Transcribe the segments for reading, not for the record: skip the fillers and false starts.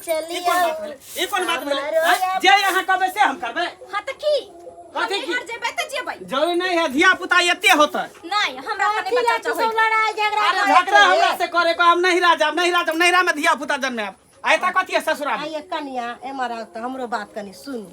चली ई कोन बात भेलै? ई कोन बात भेलै आँय? जे अहाँ कहबै से हम करबै। हाँ तऽ की हम कथी की? नैहर जेबै तऽ जेबै। जरूरी नहीं है, धिया पुता एते होतै। नहीं, हमरा तऽ कथी नहि ला बच्चा तू होइ। सब लड़ाई झगड़ा अरे करै झगड़ा छी? हमरा से करे को, हम नहिरा जाब, नहिरा जाब, नहिरा में धिया पुता जन्मायब। आ एतऽ कथी है ससुरा में? आइए कनिया, एमहर आउ तऽ हमरो बात कनि सुनू।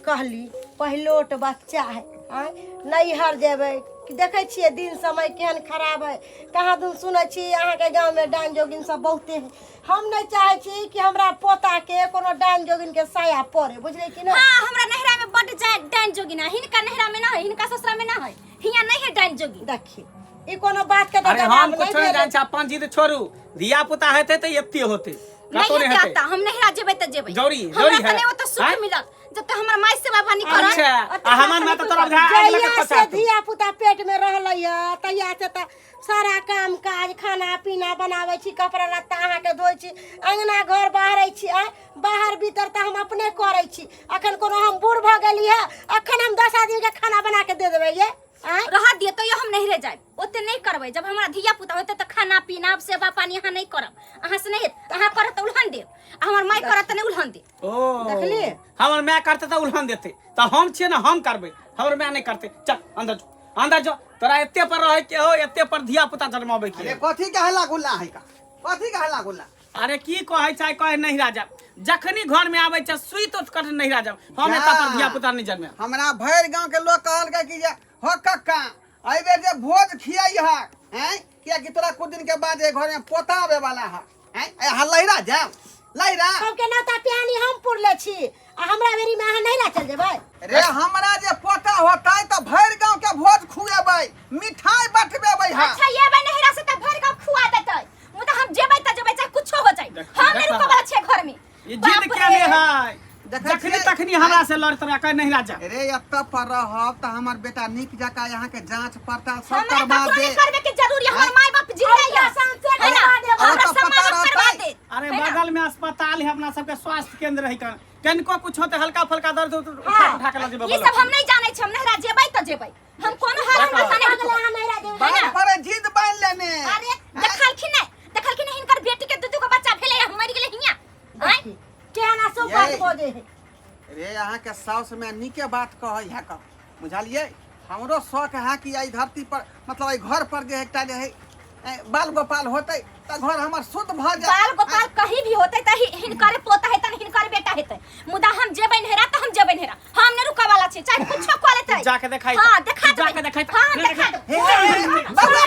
कहली पहिलोट बच्चा है, आँय, नैहर जेबै कि देखै छियै दिन समय केहन खराब है। कहाँ दिन सुनै छी अहाँके गाँवमे डाइन जोगिन सब बहुते है। हम नहि चाहै छी कि हमरा पोताके कोनो डाइन जोगिनके साया पड़े, बुझलियै कि नहि? हाँ, हमरा नैहरा में बड डाइन जोगिन है। हिनका नैहरा में ना है, हिनका ससुरा में ना है, हियां नहीं है डाइन जोगिन। देखी, ई कोनो बात के तऽ अरे जवाब हम नहि कुछो नहीं भेलै। जान छी, अपन जिद छोड़ू। धिया पुता हेतै तऽ एते होतै, नहीं कतौ नहीं हेतै हेतै। आता, हम नैहरा जेबै तऽ जेबै। जरूरी हमरा जरूरी तऽ है। नहि ओतऽ सुख आँय? मिलत जब तक हमर माय सेवा पानी करत। अच्छा, ओतऽ आ हमर माय तऽ तोरा बुझा आगि लऽ के जहिया से पछाड़तौ। धिया पुता पेट में रहलै है तहिया से तऽ सारा काम काज, खाना पीना बनाबै छी, कपड़ा लत्ता अहाँके धोइ छी, अङ्गना घर बाहरै छी, आँय, बाहर भीतर तऽ हम अपने करै छी। अखन कोनो हम बूढ़ भऽ गेली है? अखन हम 10 आदमीके खाना बना के दे देबै ये, आँय? रह दिअ, तैयो हम नैहरे जायब, ओते नहि करबै। जब हमरा धिया पुता होतै तऽ खाना पीना सेवा पानी अहाँ नहि करब, अहाँ से नहि हेत। अहाँ करत तऽ उलहन देब, आ हमर माय करत तऽ नहि उलहन देब। ओ देखलियै? हमर माय करतै तऽ उलहन देतै, तऽ हम छियै ने, हम करबै, हमर माय नहि करतै। चल अंदर जो, अंदर जो। तोरा एते पर रहै के हो, एते पर धिया पुता जन्माबै के अरे हो। कथी के हल्ला गुल्ला है का? कथी के हल्ला गुल्ला? अरे की कहै छै, कहै नहिरा जाब। जखनी घर में आबै छै सुइत उठ कर नहिरा जाब। हम जा। एतऽ पर धिया पुता नहि जन्मे। हमरा भरि गांव के लोग कहलकै कि जे हो कक्का, एहि बेर जे भोज खियाई है, हैं, कियाकि तोरा कुछ दिन के बाद घर में पोता आवे वाला है, हैं। ए, अहाँ लहिरा जाब, लहिरा। सबके नौता पिहानी हम पुरले छी आ हमरा बेरी में अहाँ नहिरा चल जेबै? रे, हमरा जे पोता होतै तऽ भरि गांव के भोज खुएबै, मिठाई बटबेबै है। अच्छा, ये नैहरा से तऽ भरि गाँव खुआ देतै, मुदा हम जेबै तऽ जेबै, चाहे कुछो हो जाए। हम नहि देखा। रुकऽ वाला छियै घर में। ई बाप जिद रे। केने है। देखै जखनी छियै? तखनी हमरा से लड़त रहे, कहे नहिरा जा। रे, एतऽ पर रहब तऽ हमर बेटा नीक जकाँ यहाँ के जांच पड़ताल सब हमरा करवा ककरो दे। नहि करबे के जरूरी, हमर माय बाप जिंदा है। अल्ट्रासाउंड से है ना? करवा देब। हमरा अरे तऽ सब पता माय बाप करवा रहतै। देत। अरे है ना? बगल में अस्पताल है, अपना सबके स्वास्थ्य केंद्र है, कनिको कुछ होते, हल्का फल्का दर्द होते, उठा हाँ। उठा के लऽ जेबै। ई सब हम नहीं जानै छी, हम नहिरा जेबै तऽ जेबै, हम कोनो हाल में देखा। नहीं अगला रुकबै। अहाँ नहिरा जेबै। है ना? बात पर जिद बान्हि लेने। अरे देखलखिन नहि, देखलखिन नहि, हिनकर बेटी के दू दू गो बच्चा भेलै, हम मरि गेलै हियां, आँय? देखी, केहन अशुभ बात ये। बजै है। रे, अहाँके साउस में नीके बात कहै है का, बुझलियै? हमरो शौक है कि एहि धरती पर, मतलब एहि घर पर जे एकटा जे है बाल गोपाल होतै तऽ घर हमर शुद्ध भऽ जाय। बाल गोपाल कहीं भी होतै तऽ हिनकरे पोता हेतै, हिनकर बेटा हेतै, मुदा हम जेबै नहिरा तऽ हम जेबै नहिरा, हम नहि रुकऽ वाला छी, चाहे कुछो कऽ लेतै। जाके देखाइ। हाँ, देखा देबै। जाके देखाइ। हाँ, देखा देबै। हे, हे, हे, बाबा,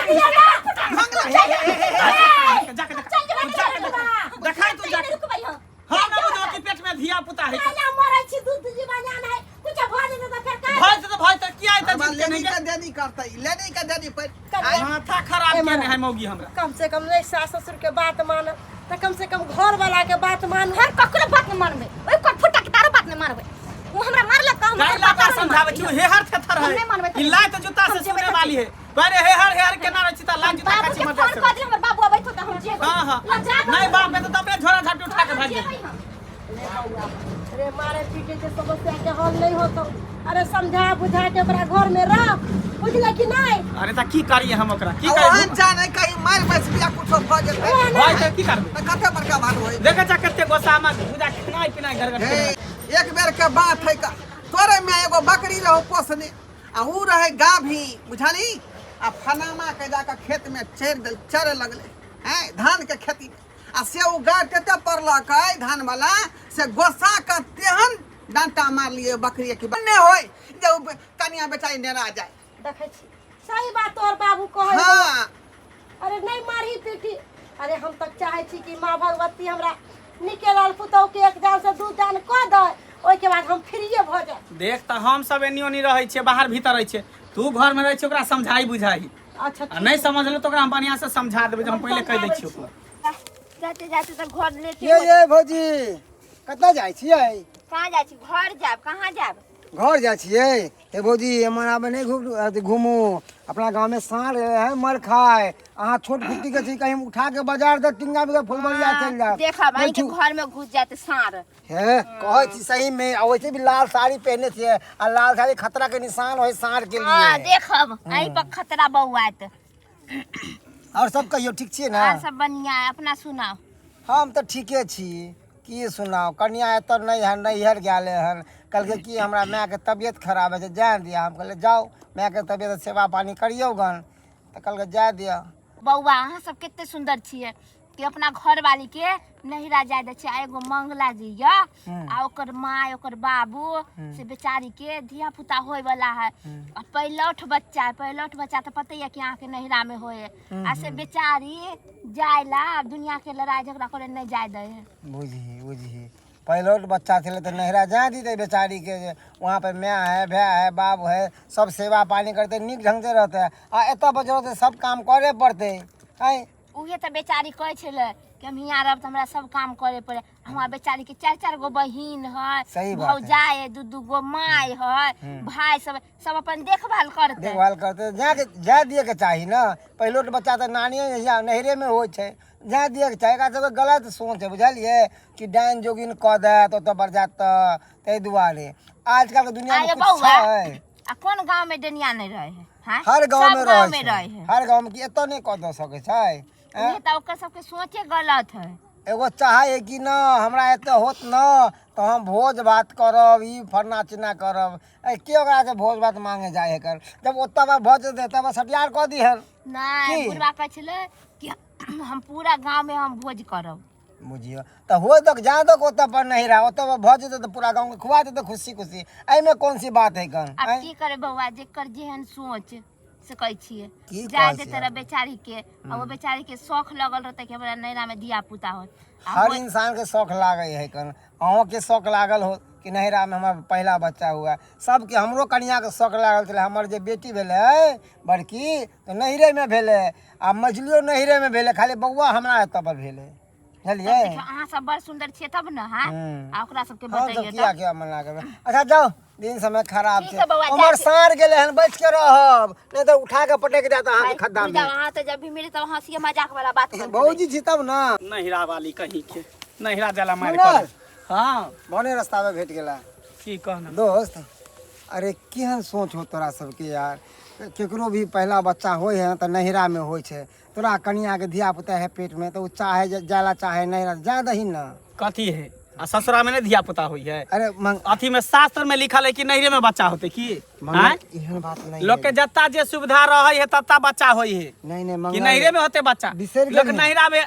मंगला, हे, हे, हे, हे, जाके देखा। चल जेबै। जाके देखा, देखाइ तू जाके। रुकबै हम? हम ना बुझो कि पेट में धिया पुता है। काहे मरै छी? दूध जीवा जान है, कुछ भऽ जेतै तऽ फेर का? भय से तो भय तऽ किया एतऽ हमरा जिद केने लेनी के के देनी करतै, लेनी के देनी पर कनिया। माथा खराब ए केने मारा। है मौगी हमरा। कम से कम नहीं सास ससुर के बात मान तऽ कम से कम घर वाला के बात मान। हम ककरो बात नहीं मानबै, ओहि कटफुटा के तारो बात नहीं मानबै। ओ हमरा मारलक तऽ हम गाय ओकर ला बात कर नहि समझावे मानबै। छी, हेहर थेथर हम है। नहि मानबै तऽ ई लात जूता हम से जेबै सुने तऽ वाली है। अरे हेहर हेहर केना रहै छी तऽ लात जूता बाबू खाची के मर फोन जाय। कऽ दियौ, हमर बाबू अबैत होतै, हम जेबै। हां हां लऽ जा। नहीं बाप के तऽ अपने झोरा झाटी उठा के भागि जेबै जेबै। हम। रे बौआ रे, मारे पीटे के समस्या के हल नहीं होतो। अरे समझा बुझा के ओकरा घर में रख, बुझले कि नहीं? अरे तऽ की करिए हम ओकरा, की आ करिए? ओहन जाने कहीं मारि बैस बिया कुछो भऽ जेतै। भाई तऽ की करबै? तऽ कते बड़का बात होय। देखै छ कते गोसा में बुझा खेनाइ पिनाइ घर घर। हे, एक बेर के बात है का, तोरे में एगो बकरी रहो पोसने आ ऊ रहे गाभी, बुझली? आ फनामा के जाके खेत में चढ़ दल, चरे लगले हैं धान के खेती में, आ से ऊ गाय कते पड़लक धान वाला से गोसा के तेहन डांटा मारलिए बकरी के ने होय जे ऊ कनिया बेचारी नेरा जाय। देखै छी, सही बात तोहर बाबू कहै। हाँ। अरे नहीं मारही पीटी। अरे हम तक चाहे छी कि माँ भगवती हमरा निके लाल पुतहु के एक जान से दू जान कऽ दे, ओहिके बाद हम फ्रीए भऽ जाए। देख तऽ हम सब एनी ओनी रहै छियै, बाहर भीतर रहै छियै, तू घर में रहै छी, ओकरा समझाई बुझाई। अच्छा। आ नहीं समझलो तऽ ओकरा हम बढ़िया से समझा देबै, जे हम पहिले कहि दै छियै ओकरा। जाते जाते तऽ घर लेते। ये भौजी, कतऽ जाइ छियै? कहाँ जाइ छी? घर जायब, कहाँ जायब? घर जाइ छियै? हे भौजी, एमहर आबे नहि, घूम अथी घूमू। अपना गाँवमे साँढ़ है मर खाय। अहाँ छोट खुट्टी के छी, कहीं उठा के बाजार दे टिंगा बिगा फुलबरिया चलि जायब। देखब नहि अहीं के घर में घुस जाते साँढ़। हे, कहै छी सही में। आ वैसे भी लाल साड़ी पहने छियै, आ लाल साड़ी खतरा के निशान होइ साँढ़ के हाँ लिए। देखब, अहीं पर खतरा बौआत। और सब कहियौ, ठीक छियै ने? आर सब बढ़िया है, अपना सुनाओ। हम तऽ ठीके छी। की सुनाउ, कनिया एतऽ नहि हन, नैहर गेल हन। कहलकै कि हमरा मायके तबियत खराब होइ छै, जाए दिअ। हम कहलियै जाउ, मायके तबियत सेवा पानी करियौ गन। तऽ कहलकै जाए दिअ। बौआ, अहाँ सब कते सुंदर छियै कि अपना घरवाली के नहिरा जाय दै छियै। आ एगो मंगला जी यऽ आ ओकर माय ओकर बाबू से बेचारी के धिया पुता होय वाला है आ पहिलौठ बच्चा है। पहिलौठ बच्चा तऽ पते यऽ कि अहाँके नहिरा में होय है। आ से बेचारी जाय ला दुनिया के लड़ाई झगड़ा करे नहीं जाय दै है। बुझही बुझही, पहिलौठ बच्चा छलै तऽ नहिरा जाय दितै बेचारीके, जे वहाँ पे माय है, भाय है, बाप है, सब सेवा पानी करतै, नीक ढङ्गसँ रहतै। आ एतऽ पर रहतै सब काम करे पड़तै। आँय, उहे तऽ बेचारी कहै छलै कि हम हियाँ रहब तऽ हमरा सब काम करे पड़े। हमरा बेचारी के चारि चारि गो बहिन है, सही बात है। भौजाइ है, दू दू गो माय है, भाय सब, सब अपन देखभाल करतै। देखभाल करतै, जाय जाय दिएके चाही ने। पहिलौठ बच्चा तऽ नानिए या नैहरेमे होइ छै, जाय दिएके चाही। एकरा सबके गलत सोच है, बुझलियै कि डाइन जोगिन कऽ देत ओतऽ पर जायत तऽ, ताहि दुआरे आजकलके दुनियामे आये किछु बौआ, छै। आ कोन गाँव में डनिया नहीं रहे है? हाँ? हर गाँव सब में गाँव रहै में छै। रहे है। हर गाँव में कि एतऽ नहि कऽ दऽ सकै छै? आँय? उहे तऽ ओकर सबके सोचे गलत है। एगो चाहै है कि न हमरा एतऽ होत न तऽ हम भोज भात करब, ई फलना चिलना करब। ए के ओकरा से भोज भात मांगे जाय है कर, जब ओतऽ बा भऽ जेतै तब सटियार कऽ दिहन। नहीं, की? बुढ़वा कहै छलै कि हम पूरा गाँव में हम भोज करब। बुझियौ तऽ हो तक जा तक ओतऽ पर नहीं रहा, ओतऽ पर भऽ जेतै तऽ पूरा गाँव के खुआ देतै खुशी खुशी। एहिमे कोन सी बात है कन? आब आँय? की करे बौआ, जेकर जेहन सोच से कहै छियै। की जाय कहै देते छियै? रह बेचारी के। आ ओ बेचारी के शौख लगल रहते कि हमरा नैरा में धिया पुता होत। आ हर इंसान के शौख लागै है कन। अहूँके शौख लागल हो कि नैहरा में हमर पहला बच्चा हुआ। सबके, हमरो कनिया के शौख लागल छलै। हमर जे बेटी भेलै बड़की तऽ नैहरे में भेलै, आ मझलियो नैहरे में भेलै, खाली बौआ हमरा एतऽ पर भेलै, बुझलियै? देखियौ, अहाँ सब बड़ सुंदर छियै तब ने। हाँ, आ ओकरा सबके हम सब बतैयौ। किया किया मना करबै? अच्छा जाउ, दिन समय खराब ठीक छै। है बौआ, जाइ उमर छी। साँढ़ गेलै हन, बचि के रहब, नहि तऽ उठा के पटकि देत अहाँके खद्दा में। जाउ, अहाँ तऽ जब भी मिले तब हंसी मजाक वाला बात करते। भौजी छी तब ने। नहिरा वाली कहीं के नहिरा जाला मार मंगल। कर। हाँ, भने रास्ता में भेट गेला। की कहना दोस्त? अरे केहन सोच हो तोरा सबके यार। केकरो भी पहला बच्चा होइ है तऽ नैहरा में होइ छै। तोरा कनिया के धिया पुता है पेट में, तऽ ओ चाहे जाला चाहे नैहरा जा दही न। कथी है, आ ससुरा में नहीं धिया पुता हुई है? अरे मंग अथी में शास्त्र में लिखल है कि नैहरे में बच्चा होते की? मंगल, आँय? एहन बात नहीं। लोग के जत्ता जे सुविधा रहे है तत्ता बच्चा होई है। नहीं नहीं कि मंगल, नैहरे में होते बच्चा? बिसरि लोग गेली। नैहरा में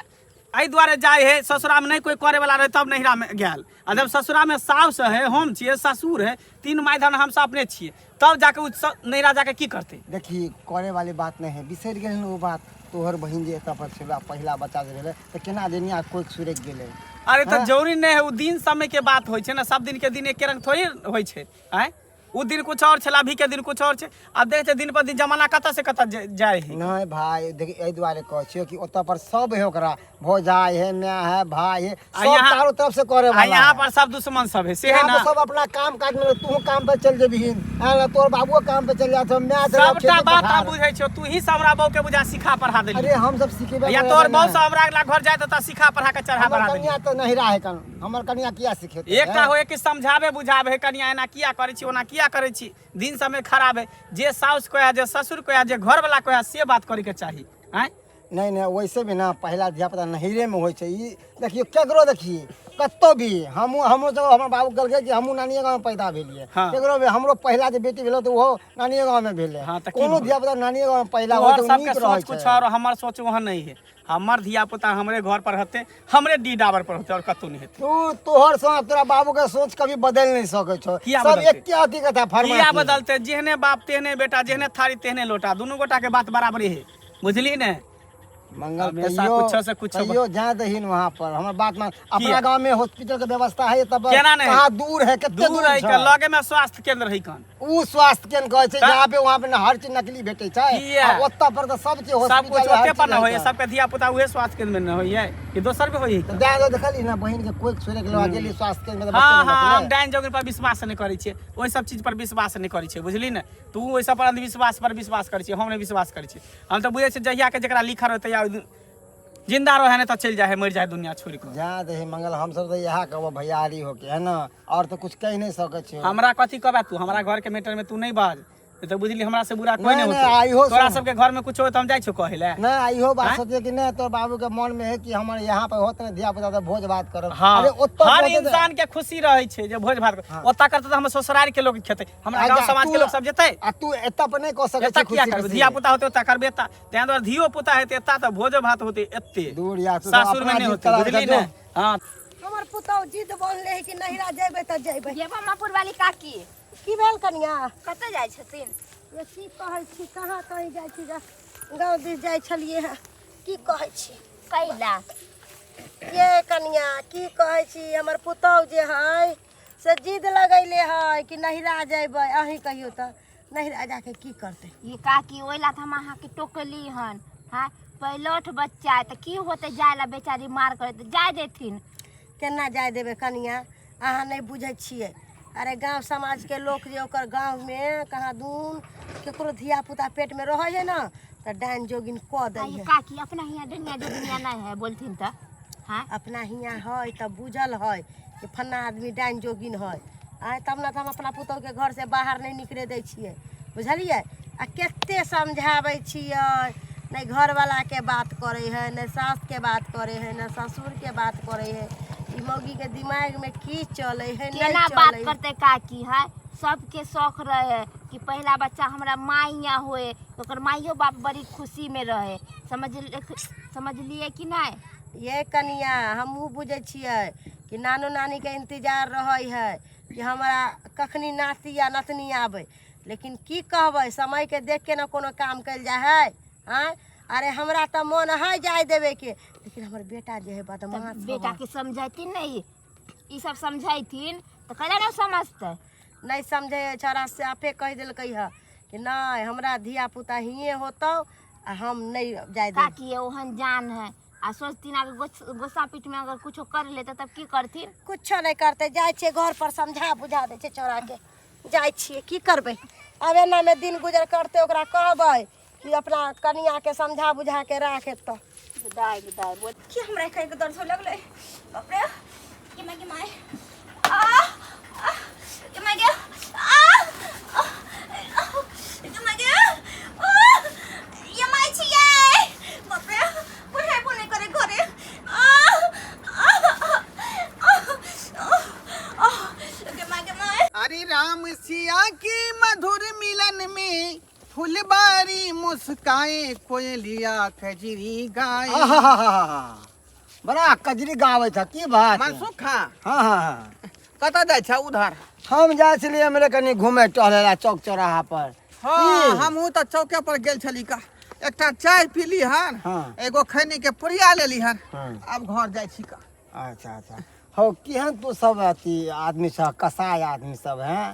एहि दुआरे जाय है, ससुरा में नहीं कोई करे वाला रहे तब नैहरा में गेल। आ जब ससुरा में साउस है, हम छियै, ससुर है, तीन मायधन हम सब अपने छियै, तब जाके उ नैहरा जाके की करते? देखी, करे वाली बात नहीं है, बिसरि गेल ओ बात। तोहर बहिन जे एतऽ पर छलै, पहिला बच्चा जे भेलै तऽ केना दुनिया कोइ सुरकि गेलै। अरे तऽ जरूरी नहीं है, उ दिन समय के बात होइ छै ने। सब दिन के दिन एके रंग थोड़ी होइ छै। आँय, उ दिन कुछ और छलै, अभी के दिन कुछ और छै। आब देखै छै दिन पर दिन जमाना कतऽ से कतऽ जाइ है। नहीं भाई, देखी, एहि दुआरे कहै छियौ कि ओतऽ पर सब है, ओकरा भौजाई है, माय है, भाई है, आ सब चारों तरफ से करे आ वाला यहाँ है। पर सब दुश्मन सब है से है यहाँ ना। पर सब अपना काम काज में, तू काम पे चल जेबही, हाँ, तोहर बाबुओ काम पे चल जात, माय चल जात सबटा खेते बात पथार। हम बुझै छियौ, तू ही से हमरा बहू के बुझा सिखा पढ़ा देली। अरे हम सब सिखेबे या करे तोहर ना। बहू से हमरा अगला घर जाय तऽ सिखा पढ़ा के चढ़ा हमर बढ़ा देली। कनिया तऽ नहीं रहे कन, हमर कनिया किया सिखेतै? एकटा होय कि समझाबे बुझाबे है, कनिया एना किया करै छी, ओना किया करै छी, दिन समय खराब है। जे साउस कहै, जे ससुर कहै, जे घरवाला कहै, से बात करे के चाही। आँय, नहीं नहीं, वैसे भी ना पहला धिया पुता नैहरे में होइ छै। ई देखियौ, केकरो देखिए कतौ भी, हमहूँ हमरो सब हमर बाबू कहलकै कि हमहूँ नानिये गाँव में पैदा भेलियै। हाँ। केकरो भी, हमरो पहिला जे बेटी भेलै तऽ ओहो नानिये गाँव में भेलै। हाँ, तऽ की कोनो भेलै? धिया पुता नानिये गाँव में पहिला होइ तोहर तऽ ओ सबके नीक रहै सोच कुछ छै। और, हमर सोच वहाँ नहीं है। हमर धिया पुता हमरे घर पर होते, हमरे डी डाबर पर होते, और कतौ नहीं हेतै। तू तोहर सोच, तोरा बाबू के सोच कभी बदल नहीं सकै छौ। किया सब बदलतै? एके अथी के था फरमाइश। किया बदलते? जेहने बाप तेहने बेटा, जेहने थारी तेहने लोटा, दुनू गोटा के बात बराबरी है, बुझली ने? मंगल, हमेशा तैयो कुछो से कुछो तैयो जा दहीन वहाँ पर, हमर बात मान। अपना किया? गांव में हॉस्पिटल के व्यवस्था है तब? केना नहि? कहाँ दूर है, कते दूर दूर है छै? के लगे में स्वास्थ्य केंद्र है कन। उ स्वास्थ्य केंद्र कहै छै तऽ? जहाँ पे वहाँ पे न हर चीज नकली भेटै छै। किया? आ ओतऽ पर तऽ सब चीज सब हॉस्पिटल कुछ हर ओते चीज पर न होइ होइए छै। सबके धिया पुता उहे स्वास्थ्य केंद्र में न होइए कि दोसर में होइए? तऽ दए दो, देखली ने बहिन के कोइ छोड़े के लगा गेली स्वास्थ्य केंद्र में तऽ हाँ बच्चे हाँ, हम ने। डाइन जोगिन पर विश्वास नहि करै छियै, ओहि सब चीज पर विश्वास नहि करै छियै, बुझली ने? तू ओहि सब पर अंधविश्वास पर विश्वास करै छियै, हम नहि विश्वास करै छियै। हम तऽ बुझै छियै जहिया के जकरा लिखल रहै तहिया ओहि दिन जिंदा रहै, नहि तऽ चलि जाइ है, मरि जाइ दुनिया छोड़ि कऽ। जा दही मंगल, हमसब तऽ इएह कहबो भैयारी होके है ना, और तऽ कुछ कहि नहि सकै छियौ। हमरा कथी कहबे तू? हमरा घर के मैटर में तू नहीं बाज। नहि तऽ बुझली हमरा से बुरा कोई नहि, नहीं नहि, होतो आ इहो तोरा सुन। सबके घर में कुछ हो तऽ हम जाइ छियौ कहै लए नहीं इहो बात आँय? सोचे कि नहीं तोर बाबू के मन में है कि हमर यहाँ पे होत नहीं धिया पुता तो भोज भात करब। हाँ अरे ओतऽ हर पहुँचते- इंसान के खुशी रहै छै जे भोज भात हाँ। ओतऽ करतै तऽ हमर ससुरारि के लोग खेतै, हमरा आ गाँव जा, समाज के लोग सब जेतै। आ तू एतऽ पर नहीं कऽ सकै एतऽ छी किया खुशी करबै? खुशी। धिया पुता होतै ओतऽ करबै एतऽ, ताहि दुआरे धियो पुता हेतै एतऽ तऽ भोजो भात होतै एते, दूर यार, तू सब सासुर में अपना नहि जिद होतै, चला बुझली जो। ने? हाँ। हमर पुतहु जिद बनले है कि नहिरा जेबै तऽ जेबै। ये मामापुर वाली काकी। की भेल कनिया? कतऽ जाइ छथिन? ये की कहै छी, कहाँ कहीं जाइ छी, गाँव दिस जाइ छलियै हँ। की कहै छी? कैला? ये कनिया की कहै छी, हमर पुतहु जे है से जिद लगैले है कि नहिरा जेबै। अहीं कहियौ तऽ नहिरा जाके की करतै? ये काकी, ओहि ला तऽ हम अहाँके टोकली हन। हाँ, पहिलौठ बच्चा है तऽ की होतै? जाय ला बेचारी मार करे तऽ जाय देथिन। केना जाय देबै कनिया, अहाँ नहि बुझै छियै। अरे गाँव समाजके लोक जे ओकर गाँवमे कहाँ दून केकरो धिया पुता पेटमे रहै है ने तऽ डाइन जोगिन कऽ दै आ ये है। काकी, अपना हियाँ डनिया जोगिनिया नहीं है बोलथिन तऽ? हाँ, अपना हियाँ है तऽ बुझल है कि फन्ना आदमी डाइन जोगिन है। आँय, तब ने तऽ हम अपना पुतहुके घरसँ बाहर नहि निकले दै छियै, बुझलियै? आ कते समझाबै छियै, नहि घरवलाके बात करै है, नहि सासके बात करै है, नहि ससुरके बात करै है। ई मौगीके दिमागमे की चलै है, नहि केना बात चलै है। करते काकी? है सबके शौक रहे कि पहिला बच्चा हमरा माई यहाँ होए, ओकर माइयो बाप बड़ी खुशी में रहे। समझ समझलिए कि नहीं? ये कनिया, हमहूँ बुझै छियै कि नानो नानीके इंतजार रहै है कि हमरा कखनी नाती या नतनी आबै, लेकिन की कहबै, समयके देख के ने कोनो काम कयल जाइ है। आँय, अरे हमरा तऽ मन है जाय देबेके, लेकिन हमर बेटा जे है तब बदमाश बेटा है। के समझैथिन नहीं, ई सब समझैथिन तऽ कैला नहीं समझते? नहि समझै है छौड़ा, साफे कहि देलकै है कि नहि, हमरा धिया पुता हिये होतौ आ हम नहि जाय देब। काकी, ये ओहन जान है आ सोचथिन अगर गुस्सा पीठ में अगर कुछो कर लेते तब की करथिन? कुछो नहि करतै। जाइ छियै घर पर, समझा बुझा दै छियै छौड़ाके। जाइ छियै, की करबै आब, एनामे दिन गुजर करतै। ओकरा कहबै कि अपना कनियाके समझा बुझा के राख एतऽ। दाय दाय बोल। की हमरा एकाएक दर्द होए लगलै, बाप रे, के my, के my, आ आ, के my गे, आ आ, के my गे, आ ये my छियै, बाप रे, पढ़ाइ नहि करे घरे, आ आ आ आ, के my, के my. अरे राम सिया की मधुर मिलन में फुलबारी मुस्काए, कोयलिया कजरी गाए। आहाहाहा। बड़ा कजरी गाबै छ, की बात? मनसुखा। हाँ हाँ हाँ। कतऽ जाइ छ उधर? हम जाइ छलियै हमरे कनि घूमे टहले ला चौक चौराहा पर। हाँ। की? हमहूँ तऽ चौके पर गेल छली का, एकटा चाय पीली हन। हाँ। एगो खैनी के पुड़िया लेली हन। हाँ। आब घर जाइ छी का। अच्छा अच्छा, हौ केहन तू सब अथी आदमी छ, कसाय आदमी सब हैं,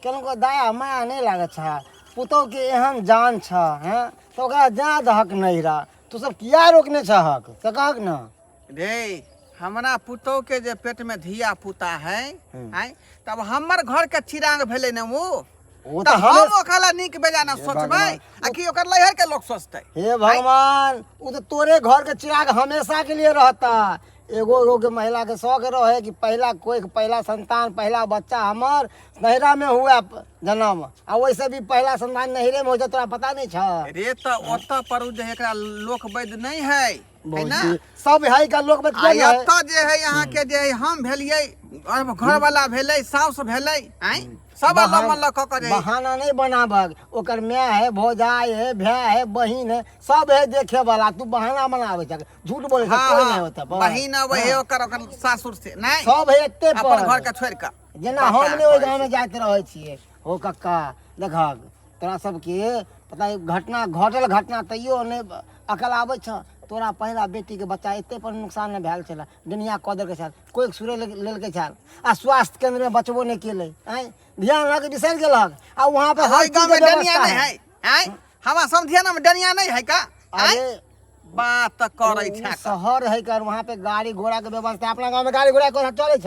केनको दया माया नहि लागत छ। पुतहु के एहन जान छ हैं तऽ ओकरा जा दहक नैहरा, तू सब किया रोकने छहक से कहक न। रे, हमरा पुतोह के जे पेट में धिया पुता है, हम्म। आँय, तब हमर घर के चिरांग भेलै ने ओ। ओ तऽ तऽ हम हमे ओकरा ला नीक बेजा ना हे सोचबै भगवान। आ कि ओकर लहर के लोग सोचतै? हे भगवान, ओ तऽ तोरे घर के चिराग हमेशा के लिए रहता। एगो एगो के महिला के शौक रहे कि पहला कोई पहला संतान, पहला बच्चा हमर नैहरा में हुआ जन्म, आ वैसे भी पहला संतान नैहरे में हो जाए, तोरा पता नहीं छ? रे, तऽ ओतऽ पर उ जे एकरा लोक वैद्य नहीं है, है ना? सब है का लोक वैद्य आ क्यों नहीं है? एतऽ जे है यहाँ के जे है, हम भेलियै, घर वाला भेलै, साउस भेलै, आँय, सब अल्लाह मल्ला कऽ कऽ जे है। बहाना नहीं बनाबक। ओकर माय है, भौजाई है, भाय है, बहिन है, सब है देखे वाला। तू बहाना बनावे छ, झूठ बोले छ। हाँ, कोई हाँ, नहीं होता बस। बहिन अबै है हाँ, ओकर ओकर सासुर से नहीं सब है एते अपन पर घर के छोड़ि कऽ जेना हम ने ओहि गाँवमे जाइत रहै छियै। हो कक्का, देखहक तोरा सबके पता है, घटना घटल घटना तैयो नहि अकल आबै छ तोरा। पहिला बेटीके बच्चा एते पर नुकसान नहि भेल छलै, दुनिया कऽ देलकै छल, कोइ सुरे लेलकै छल आ स्वास्थ्य केन्द्रमे बचबो नहि केलै। आँय, ध्यान लऽ बिसरि गेलक आ वहाँ पे हर ओहि गाँव चीजके में डनिया व्यवस्था नहीं है। है? आँय, हमरा समधियाना में डनिया नहीं है का? आँय, अरे बात करै उ छै। शहर है कर, वहाँ पे गाड़ी घोड़ा के व्यवस्था। अपना गाँव में गाड़ी घोड़ा कोना चलै छ?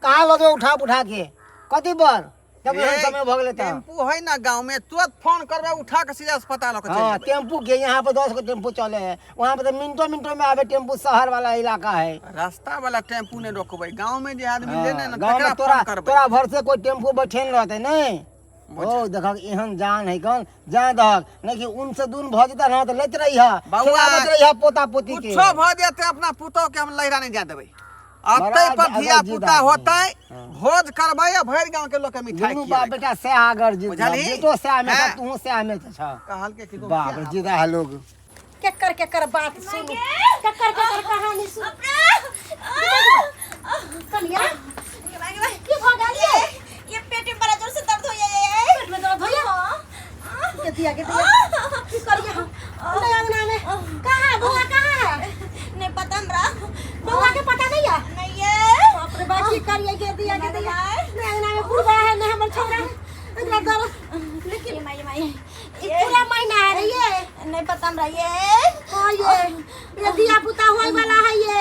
कहाँ लऽ जेबै उठा उठा के, कथी पर, जब एहन समय भऽ गेलै तऽ? टेम्पू है ना गाँव में, तुरंत फोन करबै, उठा के सीधा अस्पताल लऽ के चलि हाँ जेबै। टेम्पू के यहाँ पे 10 गो टेम्पू चले है, वहाँ पे तो मिनटों मिनटों में आवे टेम्पू, शहर वाला इलाका है। रास्ता वाला टेम्पू नहीं रोकबै, गाँव में जे आदमी लेने हाँ, ने गाँव तकरा में तोरा फोन करबै। तोरा भर से कोई टेम्पू बैठे नहीं रहते नहीं। ओ देखक एहन जान है कन जान दहक नहीं कि उन से दून भऽ जेता ना तऽ लैत रहिहा बौआ, खिलाबैत रहिहा पोता पोती के कुछो भऽ जेतै अपना पुतोह के हम लहिरा नहीं जाए देबै अतै बड़ा पर अगर धिया जिद पुता आदमी। होतै हाँ। भोज करबै आ भरि गाँव के लोग के मिठाई दुनू बाप खिएबै बेटा सएह अगर जिद बुझलही? बेटो सएह में हाँ। तूहो सएह में छ कहल के कि बाप रे जिदा है लोग केकर केकर बात सुनू, केकर केकर कहानी सुनू। कनिया, की भऽ गेल ये? ये पेट में बड़ा जोर से दर्द हो ये। पेट में दर्द होइए? के दिया, के दिया, की करिए हम? नहीं अंगना में कहाँ बउआ, कहाँ है? नहीं पता हमरा। बउआ के पता नहीं है? नहीं ये। बाप रे बाप, की करिए? के दिया, के दिया, नहीं अंगना में बुढ़वा है, नहीं हमर छोरा है, एकरा दर्द लेकिन ये माई माई। ई पूरा महीना है रे ये। नहीं पता हमरा ये। हाँ, ये धिया पुता होय वाला है ये।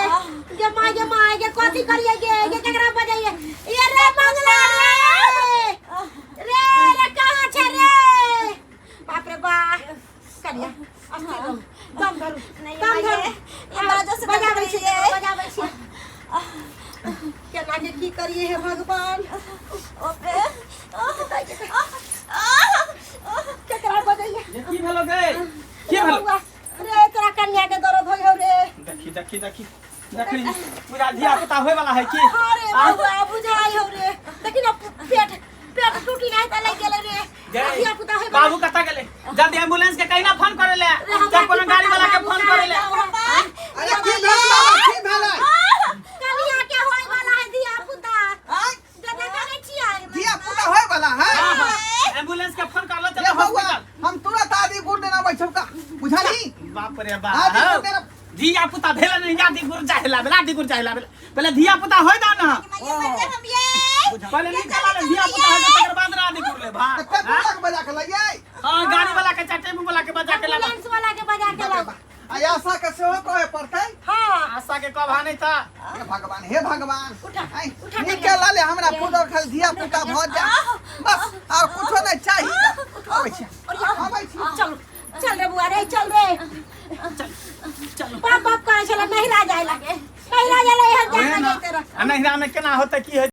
गे माय, गे माय, गे कथी करिए गे? गे केकरा बजाइए ये? रे मंगला, रे रे रे, कहाँ छे रे? बाप रे बाप, कनिया अस्थिर रहू, दम धरू। नहीं, दम माई, धरू। ये बड़ा जोर से दर्द बजाबै छी। करिए। बजाबै छी। केना के की करिए हे भगवान? ओपे। केकरा बजाइए? ये की भेलो गे? की भेलो? बउआ, रे तोरा कन्या के दर्द होय हौ रे। देखी देखी देखी देखी, पूरा धिया पुता होय वाला है की? अरे बउआ, बुझाइ हौ रे, देखी ना, पेट पेट टूटी नहीं त लागि गेलै रे। गे, धिया पुता होय। बाबू कतऽ गेलै? जल्दी एम्बुलेंस के कहिना फोन करे ले, चाहे कोनो गाड़ी वाला के फोन करे ले। अरे की भेल बाबा, की भेलै? कनिया के होय वाला है धिया पुता। आँय? दादा, करै छियै? धिया पुता होय वाला है? हाँ, हाँ, एम्बुलेंस के फोन कर लो। रे चलो बौआ, हॉस्पिटल। हम तुरंत आदि गुड़ देना बैठौ का, बुझलही? बाप रे आदि बाप, गुड़ देना। धिया पुता भेल नहीं, आदि गुड़ जाए ला बेला, आदि गुड़ जाए ला बेला। पहले धिया पुता होय दा ना। हम ये पहले निकल ले, धिया पुता होय तकर बाद ना आदि गुड़ ले भा। तऽ टेम्पू लग बजा के लइयै। हां, गाड़ी वाला के चाहे टेम्पू वाला के बजा के लाबा। एम्बुलेंस वाला के बजा के लाओ। आ आशा के सेहो कहे पड़तै। हाँ। आशा के कब नहीं था। हे भगवान, हे भगवान। उठा, आँय, उठा। नीके लाले हमरा पुतोह खाली धिया पुता भऽ जाय, बस आर कुछो नहीं चाही। आबै छी, आबै छी। चल चल रे बुआ रे, चल रे। चलो। बाप बाप कहै छलै नहिरा जाय ला, नहिरा जाय ला, एहन ओहे जाय ना। तेरा। आ नहिरा में केना होतै, की होतै?